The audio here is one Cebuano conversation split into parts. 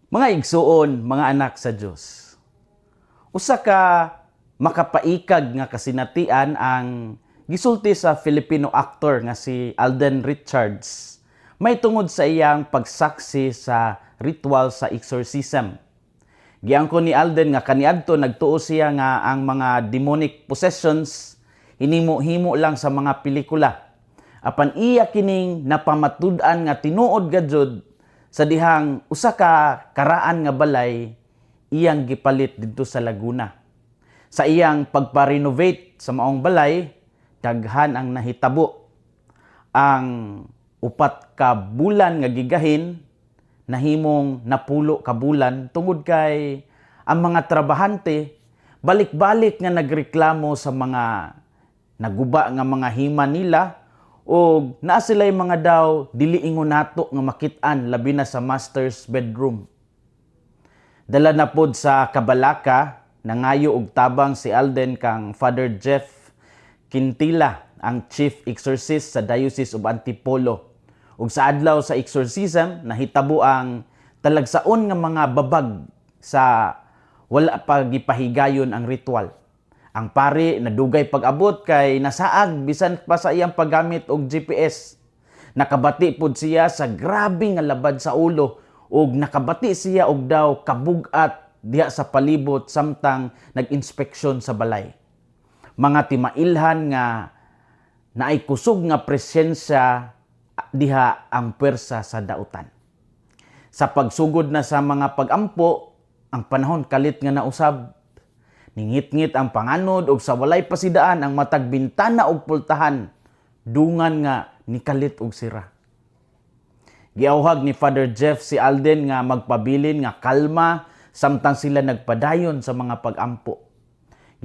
Mga igsuon, mga anak sa Dios. Usa ka makapaikag nga kasinatian ang gisulti sa Filipino actor nga si Alden Richards may tungod sa iyang pagsaksi sa ritual sa exorcism. Giangkon ni Alden nga kaniadto nagtuo siya nga ang mga demonic possessions hinimo-himo lang sa mga pelikula. Apan iya kining napamatud-an nga tinuod gajud sa dihang usa ka karaan nga balay iyang gipalit didto sa Laguna. Sa iyang pagpa-renovate sa maong balay, daghan ang nahitabo. Ang 4 ka bulan nga gigahin nahimong 10 ka bulan tungod kay ang mga trabahante balik-balik nga nagreklamo sa mga naguba nga mga hima nila o naa sila'y mga daw dili ingon nato nga makit-an, labi na sa master's bedroom. Dala na pod sa kabalaka, nangayo og tabang si Alden kang Father Jeff Quintila, ang chief exorcist sa Diocese of Antipolo. Ug sa adlaw sa exorcism, nahitabo ang talagsaon nga mga babag sa wala pa gipahigayon ang ritual. Ang pari nadugay pag-abot kay nasaag bisan pa sa iyang paggamit og GPS. Nakabati pod siya sa grabe nga labad sa ulo ug nakabati siya og daw kabug-at diha sa palibot samtang nag-inspeksyon sa balay. Mga timailhan nga naay kusog nga presensya diha ang pwersa sa dautan. Sa pagsugod na sa mga pagampo, ang panahon kalit nga nausab. Ningitngit ang panganod og sa walay pasidaan ang matag bintana og pultahan dungan nga nikalit og sira. Giawhag ni Father Jeff si Alden nga magpabilin nga kalma samtang sila nagpadayon sa mga pagampo.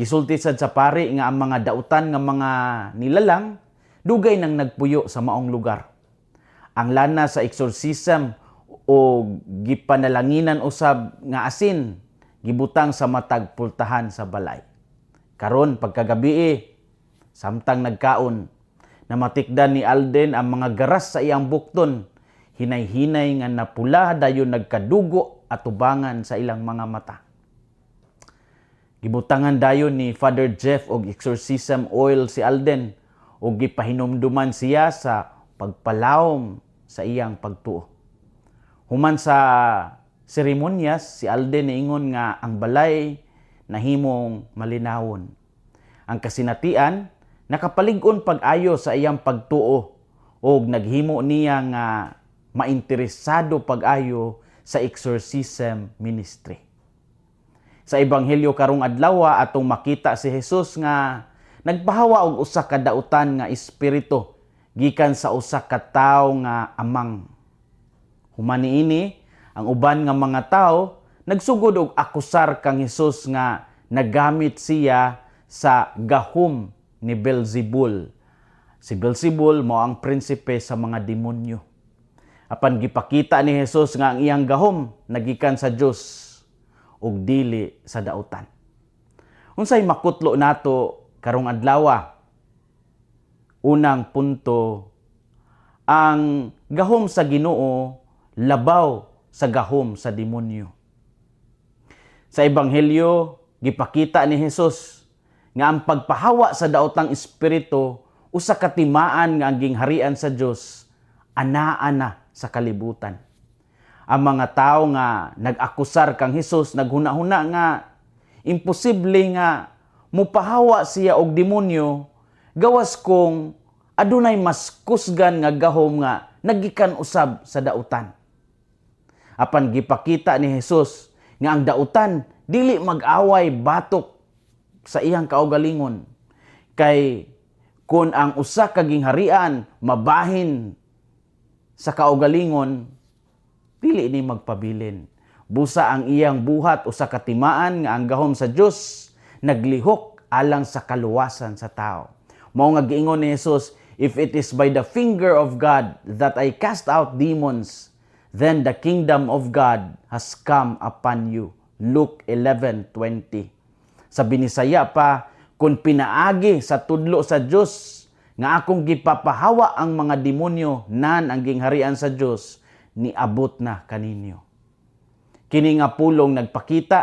Gisulti sad sa pari nga ang mga dautan nga mga nilalang dugay nang nagpuyo sa maong lugar. Ang lana sa exorcism o gipanalanginan usab nga asin gibutang sa matag pultahan sa balay. Karon pagkagabi, samtang nagkaon, namatikdan ni Alden ang mga garas sa iyang bukton, hinay-hinay nga napula dayon nagkadugo atubangan sa ilang mga mata. Gibutangan dayon ni Father Jeff og exorcism oil si Alden ug gipahinumduman siya sa pagpalawom sa iyang pagtuo. Human sa seremonyas, si Alden niingon nga ang balay nahimong malinawon. Ang kasinatian nakapalig-on pag-ayo sa iyang pagtuo ug naghimo niya nga mainteresado pag-ayo sa exorcism ministry. Sa ebanghelyo karong adlaw, atong makita si Jesus nga nagpahawa og usa ka dautan nga espiritu gikan sa usa ka tawo nga amang. Human niini, ang uban nga mga tawo nagsugod og akusar kang Hesus nga nagamit siya sa gahom ni Beelzebul. Si Beelzebul mao ang prinsipe sa mga demonyo. Apan gipakita ni Hesus nga ang iyang gahom nagikan sa Dios ug dili sa dautan. Unsay makutlo nato karong adlaw? Unang punto, ang gahom sa Ginoo labaw sa gahom sa demonyo. Sa ebanghelyo, gipakita ni Hesus nga ang pagpahawa sa daotang espiritu usa ka timaan nga ang gingharian sa Dios anaa na sa kalibutan. Ang mga tao nga nag-akusar kang Hesus naghuna-huna nga imposible nga mupahawa siya og demonyo gawas kung adunay mas kusgan nga gahom nga nagikan usab sa dautan. Apan gipakita ni Hesus nga ang dautan dili mag-away batok sa iyang kaugalingon. Kay kung ang usa ka gingharian mabahin sa kaugalingon, dili ni magpabilin. Busa ang iyang buhat usa ka timaan nga ang gahom sa Dios naglihok alang sa kaluwasan sa tao. Mao nga giingon ni Jesus, "If it is by the finger of God that I cast out demons, then the kingdom of God has come upon you." Luke 11:20. Sa Binisaya pa, kung pinaagi sa tudlo sa Dios nga akong gipapahawa ang mga demonyo, nan ang gingharian sa Dios niabot na kaninyo. Kini nga pulong nagpakita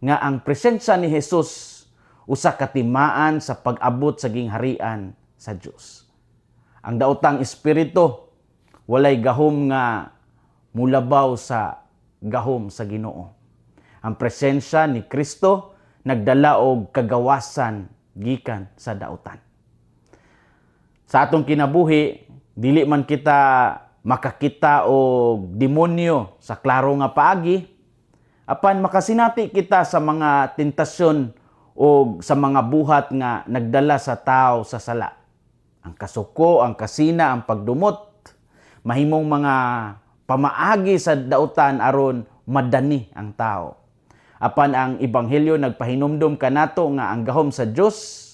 nga ang presensya ni Jesus usa ka timaan sa pag-abot sa gingharian sa Dios. Ang daotang espiritu walay gahom nga mulabaw sa gahom sa Ginoo. Ang presensya ni Kristo nagdala og kagawasan gikan sa dautan. Sa atong kinabuhi, dili man kita makakita og demonyo sa klaro nga paagi, apan makasinati kita sa mga tentasyon o sa mga buhat nga nagdala sa tao sa sala. Ang kasuko, ang kasina, ang pagdumot, mahimong mga pamaagi sa dautan aron madani ang tao. Apan ang ebanghelyo nagpahinumdom kanato nga ang gahom sa Dios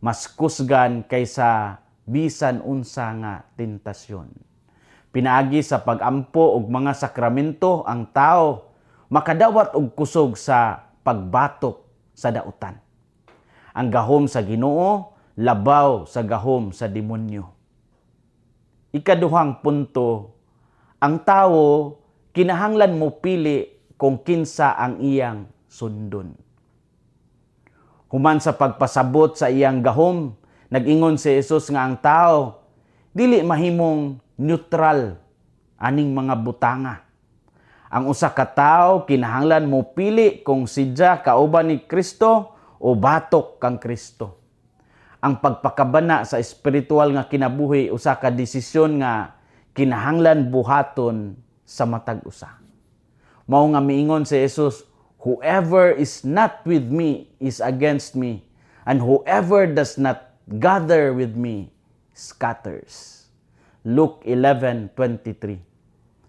mas kusgan kaysa bisan unsa nga tentasyon. Pinaagi sa pagampo og mga sakramento, ang tao makadawat og kusog sa pagbatok sa dautan. Ang gahom sa Ginoo labaw sa gahom sa demonyo. Ikaduhang punto, ang tao kinahanglan mo pili kung kinsa ang iyang sundon. Human sa pagpasabot sa iyang gahom, nag-ingon si Jesus nga ang tao dili mahimong neutral aning mga butanga. Ang usa ka tawo kinahanglan mo pili kung sidya kauban ni Kristo o batok kang Kristo. Ang pagpakabana sa espiritual nga kinabuhi usa ka desisyon nga kinahanglan buhaton sa matag usa. Mao nga miingon si Jesus, "Whoever is not with me is against me, and whoever does not gather with me scatters." Luke 11:23.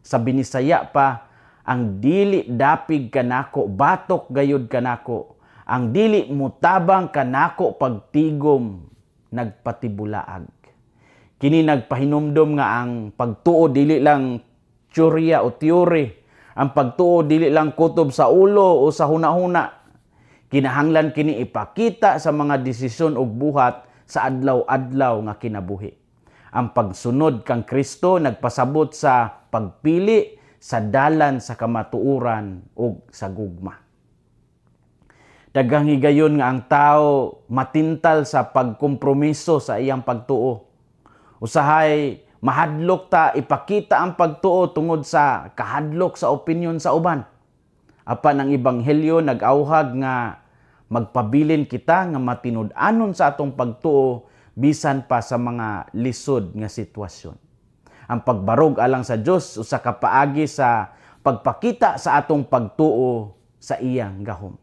Sa Binisaya pa, "Ang dili dapig kanako, batok gayud kanako. Ang dili mutabang kanako pagtigom, nagpatibulaag." Kini nagpahinumdom nga ang pagtuo dili lang teorya o theory. Ang pagtuo dili lang kutob sa ulo o sa hunahuna. Kinahanglan kini ipakita sa mga desisyon ug buhat sa adlaw-adlaw nga kinabuhi. Ang pagsunod kang Kristo nagpasabot sa pagpili sa dalan sa kamatuoran ug sa gugma. Daghang higayon nga ang tao matintal sa pagkompromiso sa iyang pagtuo. Usahay mahadlok ta ipakita ang pagtuo tungod sa kahadlok sa opinyon sa uban. Apan ang ebanghelyo nag-awhag nga magpabilin kita nga matinud-anon sa atong pagtuo bisan pa sa mga lisod nga sitwasyon. Ang pagbarog alang sa Dios usa ka paagi sa pagpakita sa atong pagtuo sa iyang gahom.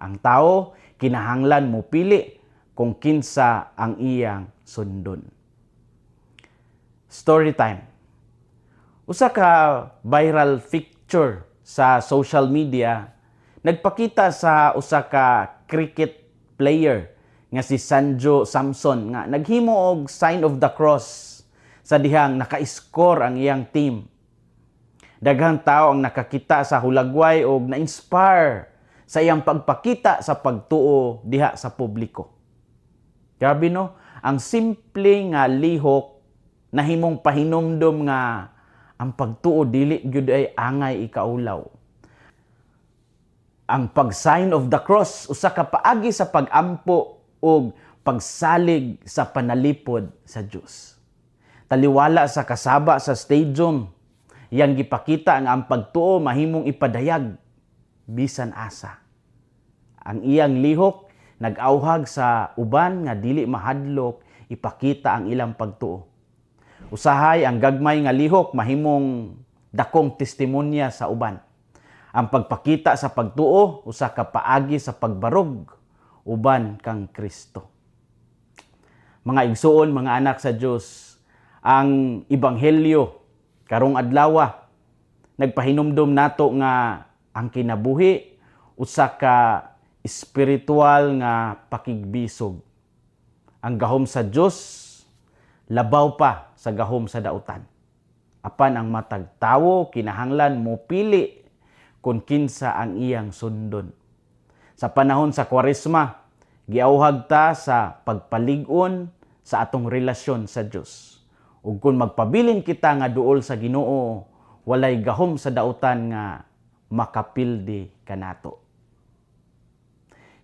Ang tao kinahanglan mo pili kung kinsa ang iyang sundon. Story time. Usa ka viral picture sa social media nagpakita sa usa ka cricket player nga si Sanju Samson nga naghimo og sign of the cross sa dihang naka-score ang iyang team. Daghang tao ang nakakita sa hulagway og na-inspire sa iyang pagpakita sa pagtuo diha sa publiko. Grabe, no? Ang simple nga lihok nahimong pahinumdom nga ang pagtuo dili gyud ay angay ikaulaw. Ang pag-sign of the cross usa ka paagi sa pagampo ug pagsalig sa panalipod sa Dios. Taliwala sa kasaba sa stadium, iyang gipakita nga ang pagtuo mahimong ipadayag bisan asa. Ang iyang lihok nag-awhag sa uban nga dili mahadlok ipakita ang ilang pagtuo. Usahay ang gagmay nga lihok mahimong dakong testimonya sa uban. Ang pagpakita sa pagtuo usa ka paagi sa pagbarog uban kang Kristo. Mga igsuon, mga anak sa Dios, ang ebanghelyo karong adlaw nagpahinumdom nato nga ang kinabuhi usa ka espiritual nga pakigbisog. Ang gahom sa Dios labaw pa sa gahom sa dautan. Apan ang matag tawo kinahanglan mo pili kung kinsa ang iyang sundon. Sa panahon sa Kwaresma, giawhag ta sa pagpalig-on sa atong relasyon sa Dios. Ug kung magpabilin kita nga duol sa Ginoo, walay gahom sa dautan nga Makapildi kanato.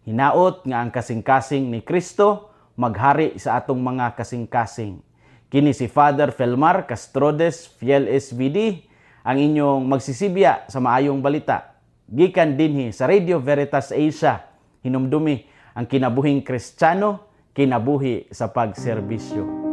Hinaot nga ang kasing-kasing ni Kristo maghari sa atong mga kasing-kasing. Kini si Father Felmar Castrodes, Fiel SVD, ang inyong magsisibya sa maayong balita. Gikan dinhi sa Radio Veritas Asia, hinumdumi ang kinabuhing Kristiyano, kinabuhi sa pagserbisyo.